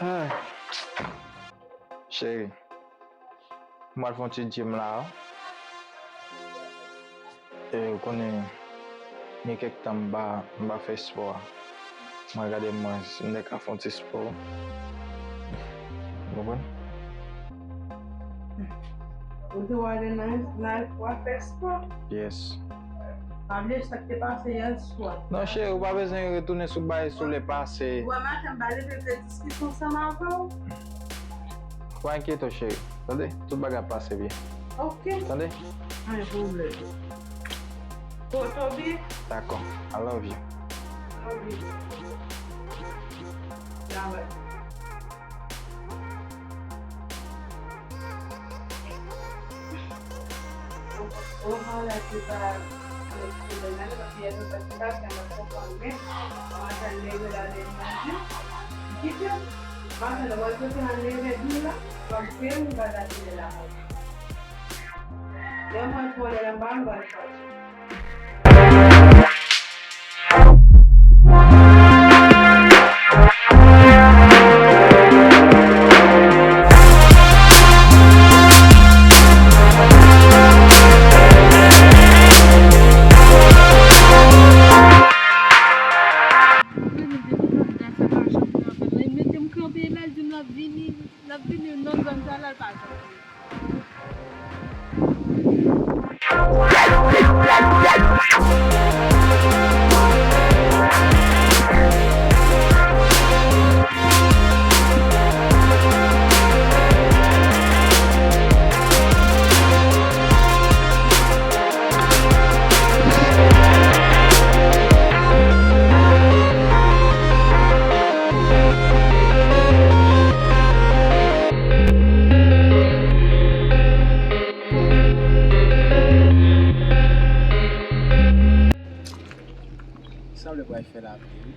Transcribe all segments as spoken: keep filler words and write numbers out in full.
Ay. Cheri, m al fè yon ti gym la. E, ou konnen, gen kèk tan m pa, m pa fè espò a. Mwen gade mwen si m te ka fè yon ti espò. Ou konprann? Ou te wale nan, nan w ap fè espò? Yes. Pa bliye sa k te pase yè swa. Non, cheri, ou pa bezwen retounen sou bagay sou le pase. Ou wè maten m pa leve, te diskite ansanm avè w. Pa enkyete w, cheri. Tande? Tout bagay ap pase byen. Ok. Tande? Pa gen pwoblèm. Bon, Toby. Dakò. I love you. Love you. Bye bye. Mete m kanpe la, l di m l ap vini, l ap vini nan zòn sa la, l pa janm vini. Sanble pral fè lapli wi.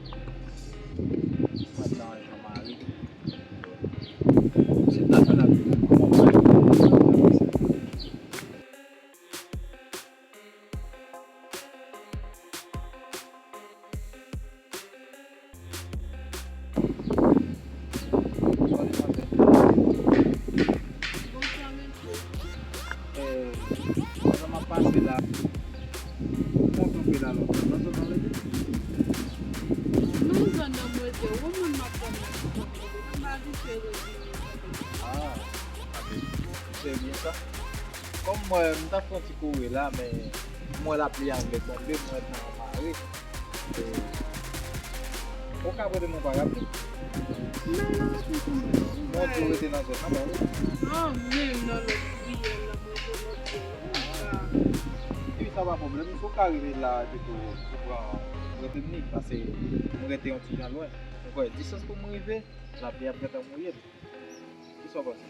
Pandan Jean Marie. Se ta fè lapli menm, kòman pral fè? Bonswa, mesye. Eh, pandan m ap pase la, ou konn kanpe la lontan? Nan zòn nan w rete? Nan zòn nan m rete, ou konprann m ap tann nan ti kanpe. M abitye rete nan kanpe. Ah, ok. Se byen sa. Kòm mwen, m t ap fè yon ti kouri la, men m wè lapli a vle tonbe, m wè nan mare. Ou ka pote mwen parapli? M nan lapli tou mwen. Mwen tou rete nan zòn nan, ba wi. Ah, men nan lòt riyèl la, mwen rete lòt bò. Wi, sa pa pwoblèm. Si w ka rive la, epi tou, ou pran, ou rete m li, paske mwen rete yon ti jan lwen. Ou kwè, distans pou mwen rive, lapli ap gentan mouye m. Kisa w panse? M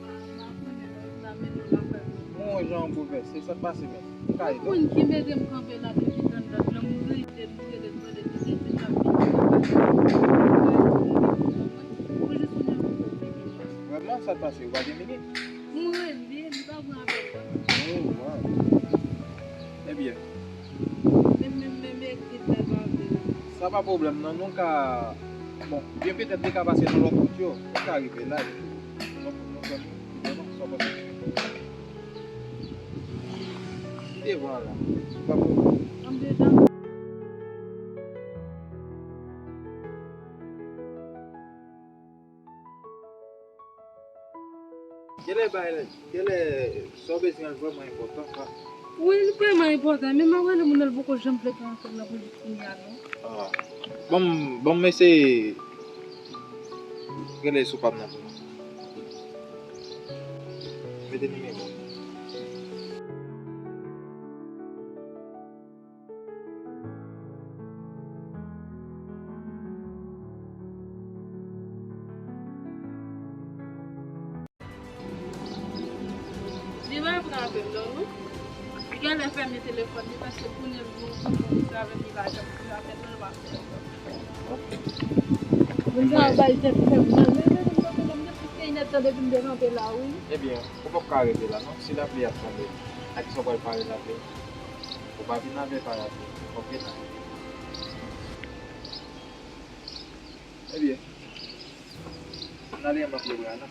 pa konnen non, m ta mete w lakay mwen. Mwen wè jan w boulvèse, sa k pase menm? M ka ede w? Moun ki mete m kanpe la depi tann dat la, m rele, m rele, m rele, li rete l ap vini. Mwen jis konnen m poko vini. Vrèman, sa k pase? Ou pa gen minit? M rele, li pa pran apèl mwen. Oh, wow. Ebyen, Menm, menm, menm, ekri trè pa vle. Sa pa pwoblèm, non, nou ka, bon, byen petèt li ka pase nan lòt wout yo. Nou ka rive la, nou, nou fè, nou fè, nou fè. Devan la, pa pwoblèm. Andedan. Genlè bay la, genlè sa w bezwen an vrèman enpòtan, sa. Wi, li vrèman enpòtan, men m ap rele moun nan, li poko janm vle pran ansèyt la pou li kounye a, non. Ah. Bon, bon, m eseye rele sou pa m nan pou mwen. Mete nimewo. Li pa pran apèl non, non. Li genlè fèmen telefòn li paske kounye a l gen yon konprann sa avè m, li pa janm pran apèl non, li pa fè. Moun sa yo bay tèt fè m mal, men, men, men, men, men, men, depi kèy nèt tan depi m te kanpe la, wi. Ebyen, ou p ap ka rete la non, si lapli ap tonbe, a kisa w pral pare lapli? Ou pa vin avè parapli, ok, nan. Ebyen, N ale anba pye bwa la.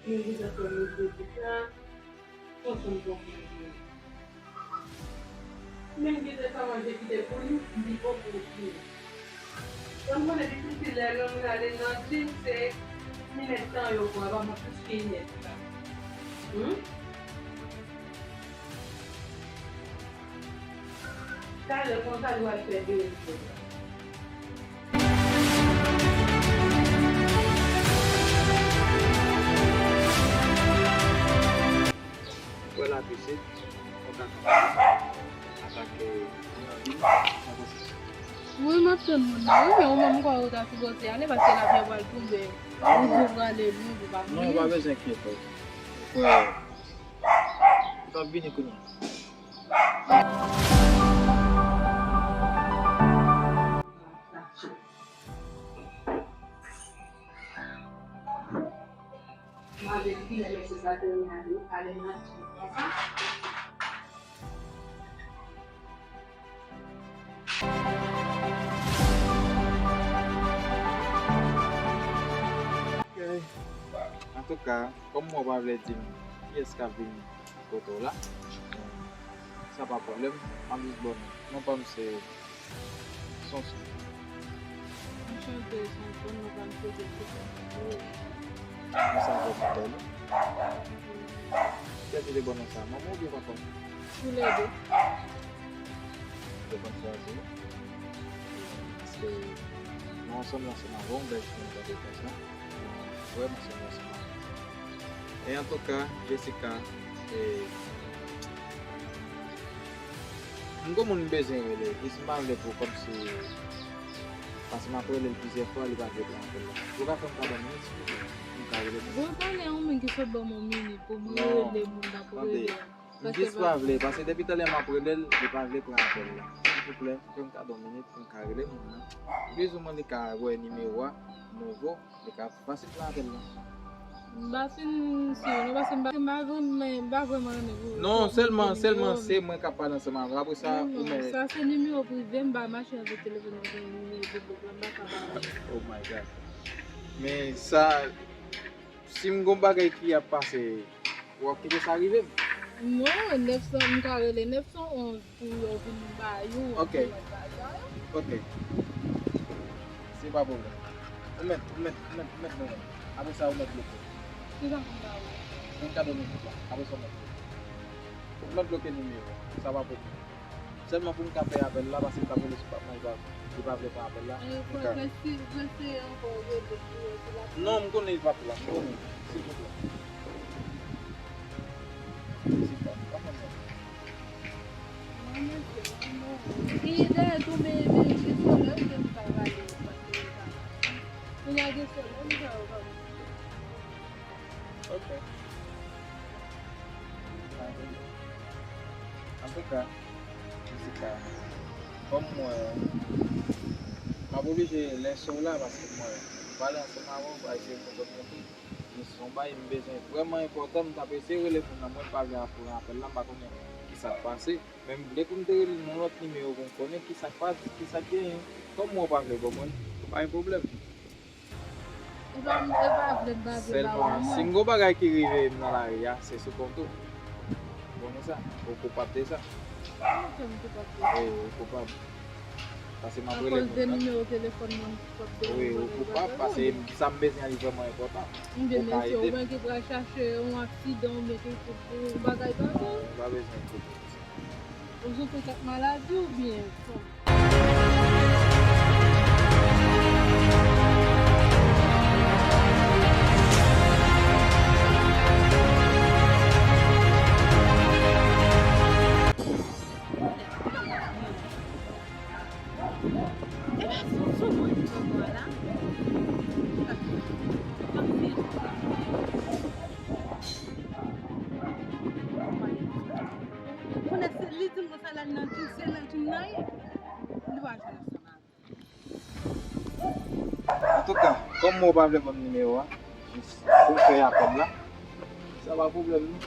Men gita fè manje pita, konsanm pran manje. Men gita fè manje kite pou li, li poko fini. Sa m konnen li soti lè lang ale nan djin se inèdtan yo pran, pa mwen plis ke inèdtan. Hmm? Talè konsa li pral fè de jou. Wè la pitit, kontan atake. Wi, m ap tann moun nan. Wi, men ou menm m kwè ou ta sipoze ale paske l ap gen pral tonbe. Ou di w prale lwen, ou pa vini. Non, ou pa bezwen enkyete w. Ou kwè, ou t ap vini kounye a. Ok. Antouka, kòm mwen pa vle di m kiyès k ap vini kote w la, sa pa pwoblèm, m ap jis ba w non. Non pa m se Sonson. Anchante, Sonson, nou pa m se Jessica. Wi. Mwen sa vle m bèl. Kiyès ki te ba w non sa? Manman w oubyen papa w? Toulède. Ou te konn chwazi? Paske nou ansanm nan, se nan yon bèl timoun gade konsa. Mwen vrèman santi ansanm avè w. E antouka, Jessica, e, m gon moun m bezwen rele. Jis m pa vle pou kòmsi, paske m ap rele l plizyè fwa, li pa vle pran apèl la. Ou ka fè m kado minit, silvouplè? M ka rele moun. Bon, talè yon moun ki sot ban m yon minit pou mwen rele moun m ap rele a. M jis pa vle, paske depi talè m ap rele l, li pa vle pran apèl la. Silvouplè, fè m kado minit pou m ka rele moun nan. Plizoumwen li ka wè nimewo a nouvo, li ka fasil pran apèl la. M pa fin si non, paske m pa, m pa vrèman, m pa vrèman renmen pou. Non, sèlman, sèlman se mwen k ap pale ansanm avè w. Apre sa, ou menm. Sa se nimewo prive, m pa mache avèk telefòn nan, nimewo piblik la, m pa ka pale. Oh my God. Men sa, si m gon bagay ki ap pase, w ap kite sa rive m? Non, nèf san, m ka rele nèf san onz pou yo vin ba yo, ok, pou yo ba yo. Ok. Se pa pwoblèm. Ou mèt, ou mèt, ou mèt, ou mèt ban mwen. Apre sa, ou mèt bloke. Kisa pou m ba ou? Mwen ka ba w nimewo a. Apre sa, ou mèt bloke. Ou mèt bloke nimewo a. Sa pa pwoblèm. Sèlman pou m ka fè apèl la, paske m t ap rele sou pap mwen, li pa, li pa vle pran apèl la. E, m ka prese, prese ankò rele pou yo, pou l ap. Non, m konnen li p ap pran, m konnen. Silvouplè. Silvouplè, pa fè m non. Non, mesye, non, non. E dèyè tou, men, men, gen solèy ke m pa rale, paske m pa. Kounye a gen solèy, m pa, pa. Ok. Antouka, Jessica, kòm mwen, m ap oblije lèse w la paske mwen pale ansanm avè w, pa eseye konprann mwen tou. Men se yon bagay m bezwen vrèman enpòtan, m t ap eseye rele moun nan, mwen pa vle ap pran apèl la, m pa konnen kisa k pase. Men m vle pou m te rele l nan lòt nimewo pou m konnen kisa k pase, kisa k genyen. Kòm mwen w pa vle ban mwen l, pa gen pwoblèm. Ou pa, ou pa vle m pa vle ba ou. Sèlman, si m gon bagay ki rive m nan lari a, se sou kont ou. Bon, nou sa, ou koupab de sa. Mwen menm koupab de sa. Wi, ou koupab. Paske m ap rele moun nan. Akoz de nimewo telefòn mwen, m koupab de yon bagay konsa. Wi, ou koupab, paske sa m bezwen an li vrèman enpòtan. Oubyen mesye, ou menm ki pral chache yon aksidan, oubyen kèlke bagay konsa. Non, ou pa bezwen enkyete pou sa. Ou soufri kèk maladi oubyen kòman? Kounye a se li di m konsa l al nan djim, se nan djim nan ye. Li pa jwenn ansanm avè m. Antouka, kòm mwen w pa vle ban m nimewo a, jis pou m fè apèl la, sa pa pwoblèm non.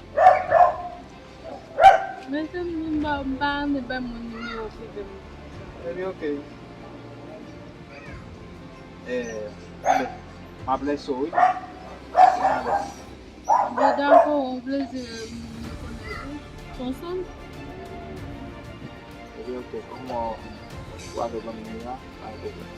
Men se m, m pa, m pa renmen bay moun nimewo prive m. Epi, ok. Eh, ale. M ap lèse w, wi. Ale. Bon, dakò, yon plezi, m rekonèt ou. Konsa? Epi, ok, kòman w avè bann moun nan? Pa gen pwoblèm.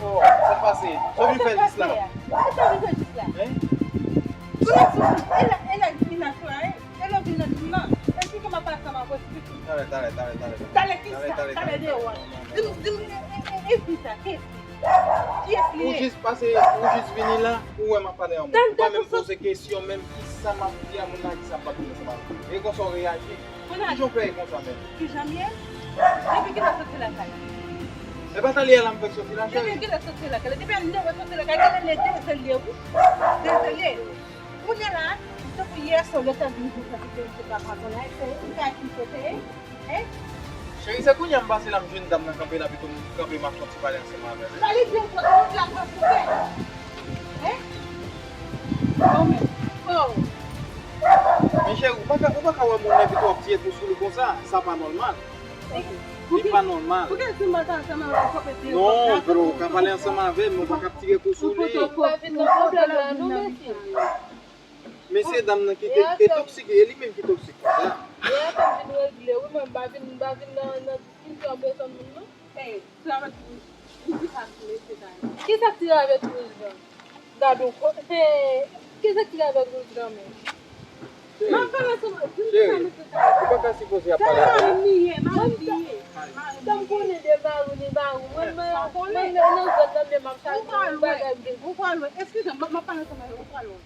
Oh, sa k pase? Sa w vin fè jis la? Sa w vin fè jis la? Hein? Kounye a, e la, e la, vin ak la, hein? E lè w vin nan dim nan, esplike m apa sa m ap esplike. Talè, talè, talè, talè. Talè kisa? Talè, talè, talè, talè, deyò a. Di m, di m, e, e, e, e fi sa, ki fi? Kiyès li ye? Ou jis pase, ou jis vini la, ou wè m ap pale a yon moun. Ou pa menm poze kesyon menm, kisa m ap di a moun la, kisa m p ap di ansanm avè l. E konsa w reyaji. Kijan w fè e konsa menm? Kijan m ye? Depi kilè w soti lakay la? E pa talè a la m fèk soti la, cheri. Depi kilè w soti lakay la? Depi anndan w soti lakay, genlè de zè l ye, wi. De zè l ye. Kounye a la, tankou yè swa w gentan vin di sa ki te, te ka pran ton la, se ou ka ki kote, hein? Cheri, se kounye a m pase la, m jwenn dam nan kanpe la, pito m kanpe, m ap fè yon ti pale ansanm avè l. Pale byen fò, tout la fò kote. Hein? Bon, men. Oh. Men cheri, ou pa ka, ou pa ka wè moun nan pito w ap tire kou sou li konsa, sa pa nòmal. Li pa nòmal. Pou ki si m pa ta ansanm avè w, w ap ede. Non, bro, ou ka pale ansanm avè m, ou pa ka ap tire kou sou li. M pa vin nan pwoblèm la, non, mesye. Mesye dam nan ki te, te toksik, e li menm ki toksik konsa. Yè, fè m vin regle, wi, mwen m pa vin, m pa vin nan, nan diskisyon avè pèsòn moun, non. Ey, travèt wouj, ou di sa sou mesye sa yo. Ki sa k travèt wouj lan? Gad on ko-, hey, ki sa k travèt wouj lan menm? M ap pale ansanm avè w, di m ki sa mesye sa yo. Ou pa ka sipoze ap pale avè l. Marim li ye, marim li ye. Sa m konnen de marim li marim. Mwen, mwen, mwen nan zòn nan menm ap chache yon bagay de. Ou pral wè, eskize m, m ap pale ansanm avè w, ou pral wè.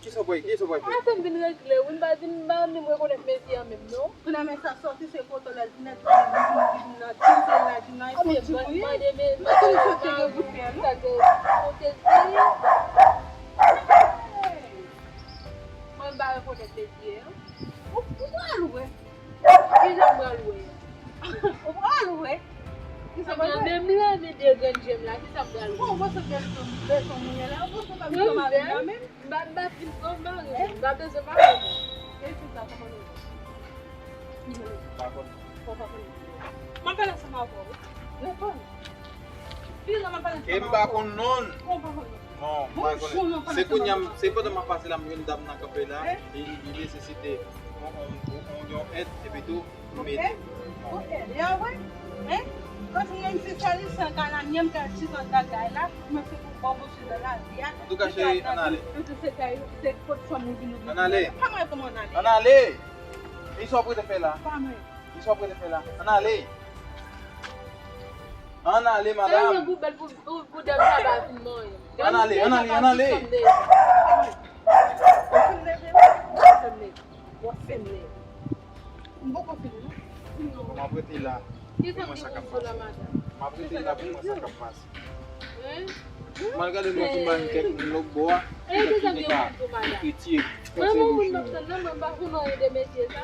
Kisa w pral, kisa w pral fè? Afè m vin regle, wi, m pa vin, m pa menm rekonèt mesye an menm, non. Kounye a, men sa sòti, se kote l al vin nan, vin nan, vin nan, vin nan, vin nan, e fon ti bouyi. Mande, mande, mande, mande, mande, mande, mande, mwen pa rekonèt mesye an. Ou, ou pral wè. Kijan m pral wè? Ou pral wè. Kisa m pral wè? Menm lè men de grenn je m la, kisa m pral wè? Bon, ou panse ke l son, l son moun la, ou panse w pa bezwen mari la menm? M pa, m pa fin pran mari, m pa bezwen mari. E fi sa, kòman nou ye? M pa konn. Ou pa konn? M ap pale ansanm avè w, wi. Reponn. Fi sa, m ap pale ansanm avè w. E m pa konn non l. Ou pa konn non l? Non, m pa konnen. Se kounye a, se pandan m ap pase la, m jwenn dam nan kanpe la, li, li nesesite yon, yon, yon, yon èd, epi tou, Ok, ok, ya wè, hein? Kote menm si sèl li san kananyen m ka chita anndan kay la, mwen se pou bon bouch nan lavi a. Antouka, cheri, ann ale. Epi se kay, se kot fanm ou vin ouvri. Ann ale. Pa mwen kòman ann ale. Ann ale. E sa w prete fè la? Pa mwen. E sa w prete fè la? Ann ale. Ann ale, madanm. Sèlman pou bèl pou, pou, pou dam sa pa vin manyen. Ann ale, ann ale, ann ale. Ou fin leve, ou fin leve. W ap fè m lè. M poko fini, non. M ap rete la pou m wè sa k ap pase. M ap rete la pou m wè sa k ap pase. M al gade m wè si m pa jwenn kèk moun lòt bò a ki ta ka etidye konsèy bouch mwen. Mwen, mwen, mwen, mwen, mwen pa konn anyen de mesye sa.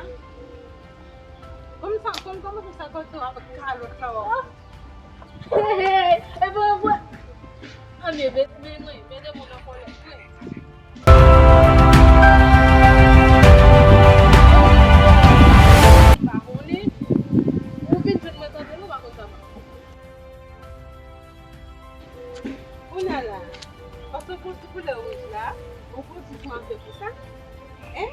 Kòm sa, kòm, kòman pou sa kote w avèk kalòt la, w ap. Hey, hey, hey, e bon, e bon. Anmye, mete, mete, mete moun an kòlè. Pa konnen, ou vin jwenn mwen tande, nou pa konn sa m ap fè. Kounye a la, paske w konn ti koulè wouj la, ou konn ti jan fè pou sa, hein?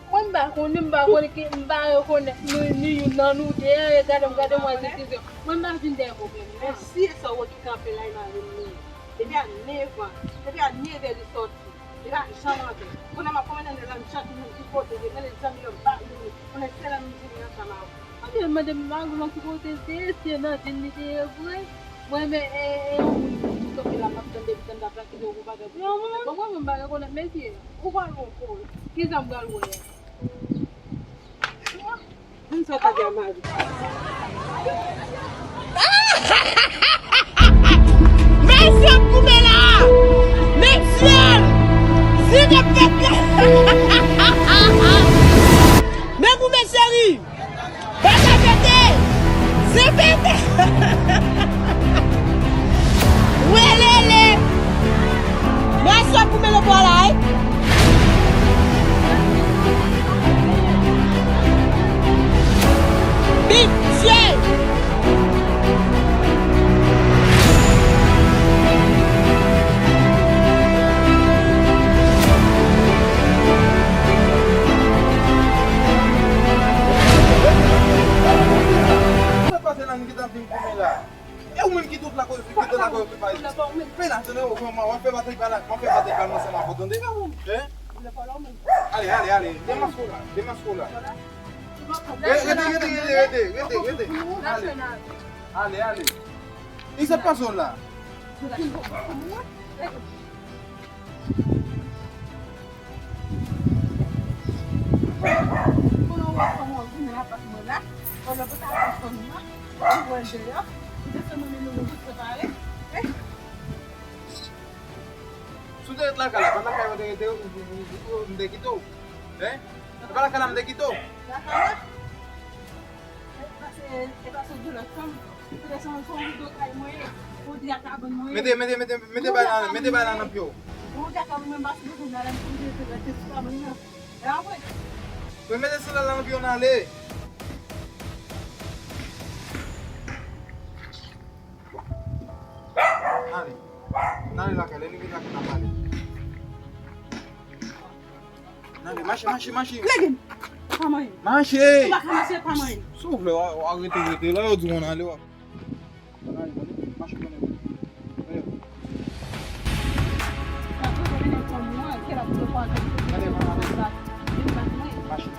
Mwen m pa konnen, m pa konnen ki, m pa rekonèt nou, ni youn nan nou de, gade m, gade m, wè desizyon. Mwen m pa vin dèyè pwoblèm nan. Men si e sa w wè ki kanpe la, e mari m li ye. Depi a nèf an, depi a nèf an li sòti. Li pa janm antre. Kounye a m ap pwomennen nan lari, m chèche moun ki kote l ye, men li janm yon ba li. Kounye a se la m vini ansanm avè w. Anmye, mande m mari mwen ki kote l te ye, si e nan djin li te ye vre. Mwen men, e, e, yon moun ki kanpe la, m ap tann depi tann dap la, ki te yon bagay pou yo. Bon, mwen menm m pa rekonèt mesye a. Ou pral wè ankò. Kisa m pral wè a? Di m sa w ta di a mari. Mesye ap goumen la! Mesye! Silvouplè! Men goumen cheri! Bagay pete! Se fè Sa pase la, nou ki t ap vin koumen la. E ou menm ki tout la, ki tout la, ki tout la. Fè la, tande, w ap fè batay pa la, w ap fè batay pa la ansanm avè w, tande? Hein? Ale, ale, ale. Demaske w la, demaske w la. Rete, rete, rete, rete, rete. Ale. Ale, ale. Ki sa k pase w la? Konnen w wè fanm w ap vin rapat mwen la, pandan w pa t ap fanm nan, ou wè l deyò, ou te fè mwen menm nou tout prepare. Si w te ret lakay la, pa t lakay mwen te rete, m te kite w. Hein? Se pa lakay la m te kite w. Lakay la? E pase, e pase de lòt fanm. Petèt se yon, se yon rido kay mwen ye. Ou di a kabann mwen ye. Mete, mete, mete, mete bay la, mete bay la nan pye w. Ou di a kabann mwen, pase de fanm la, la, m te rete sou kabann nan. E apre? Mwen mete sandal la nan pye w, n ale. Ale. N ale lakay, lè nou vin lakay, n ap pale. N ale, mache, mache, mache. Lege m. Pa manyen. Mache. Ou pa ka mache, pa manyen. Silvouplè, w a, w a rete, rete. Lè yo di w ann ale, w a. Ann ale, tande. Mache, tande. Tande. Tande, tande. Mache.